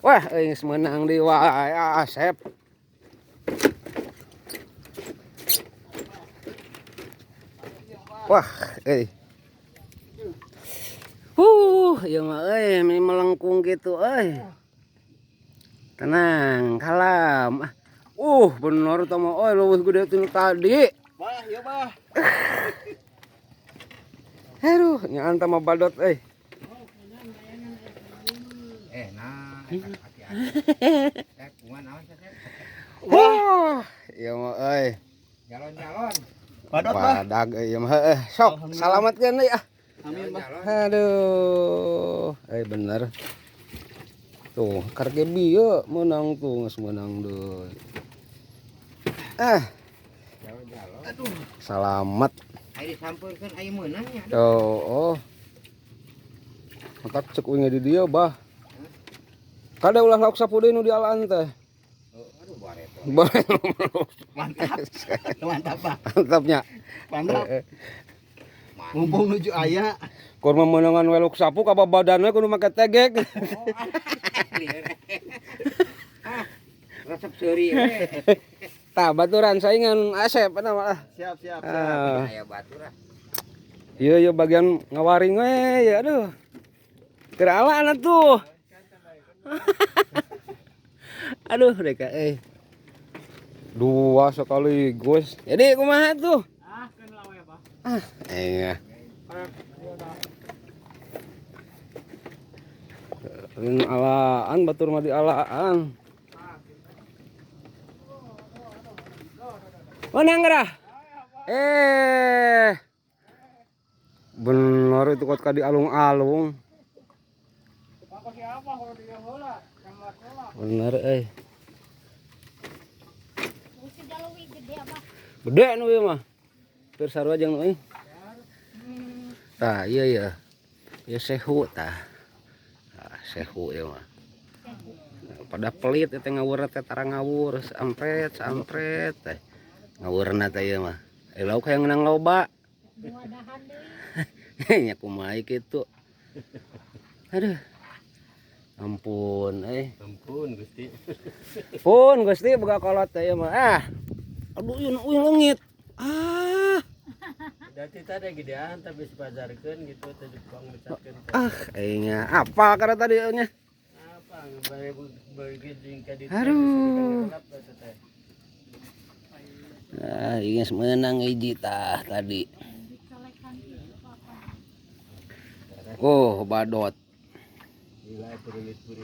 Wah, euy geus meunang deui wae Asep. Wah, euy. Ieu mah euy melengkung gitu euy. Tenang, kalem. Bener tah mah euy leuwih gede tinu tadi. Bah, ieu bah. Aduh, nyaan tah mah badot euy. Nah, Wah, ieu mah euy. Jalon-jalon. Badot bah. Badag euy ieu mah heuh. Sok, salamatkeun deui ah. Amin bah. Aduh, bener. Tuh, karge bieu meunang tuh, geus meunang deui. Jalon-jalon. Aduh. Salamat. Aya disampeurkeun aya meunang nya. Tuh, oh. Mantap cek uing di dieu bah. Kada ulah lauk sapu deui nu dialaan teh. Aduh, bareto. Mantap. Mantap bah. Mantapnya. Mantap. Mumpung nuju aya. Kur meunangan weluk sapu ka babadan we kudu make tegek. Resep seuri we. Tah baturan saingan Asep eta mah. Siap, siap, siap. Aya batur ah. Ieu ieu bagian ngawaring we ya aduh. Keur alaan atuh. Aduh reka euy. Dua sekaligus. Jadi kumaha tuh? Ah, keun lawe bah. Ah, iya. Lain alaan batur mah dialaan. Menang gerah. Bener itu kot ka dialung-alung. Bener euy. Gede nu ieu mah. Hampir sarua jeung nu euy. Tah ieu ya. Ieu sehu tah. Tah sehu ieu mah. Pada pelit teh ngawur teh tara ngawur, sampret sampret teh. Ngawurna teh ieu mah. Lauk hayang menang loba. Wadahan deui. Nya kumaha kitu. Aduh. Ampun euy. Ampun Gusti. Pun Gusti boga kolot teh ieu mah. Ah. Aduh ieu nu leungit. Ah. Dati tadi gedean tapi dipajarkeun gitu teh dipang mecatkeun. Ah, aingnya apa karena tadi nya? Apa bari jeung ka ditu. Aduh. Nah, ini menang hiji tah tadi. Oh, badot.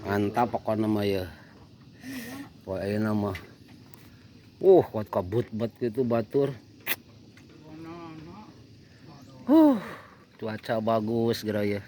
Mantap pokoknya mah ya. Pokoknya mah. Kuat kabut bat gitu batur. Cuaca bagus geura ya.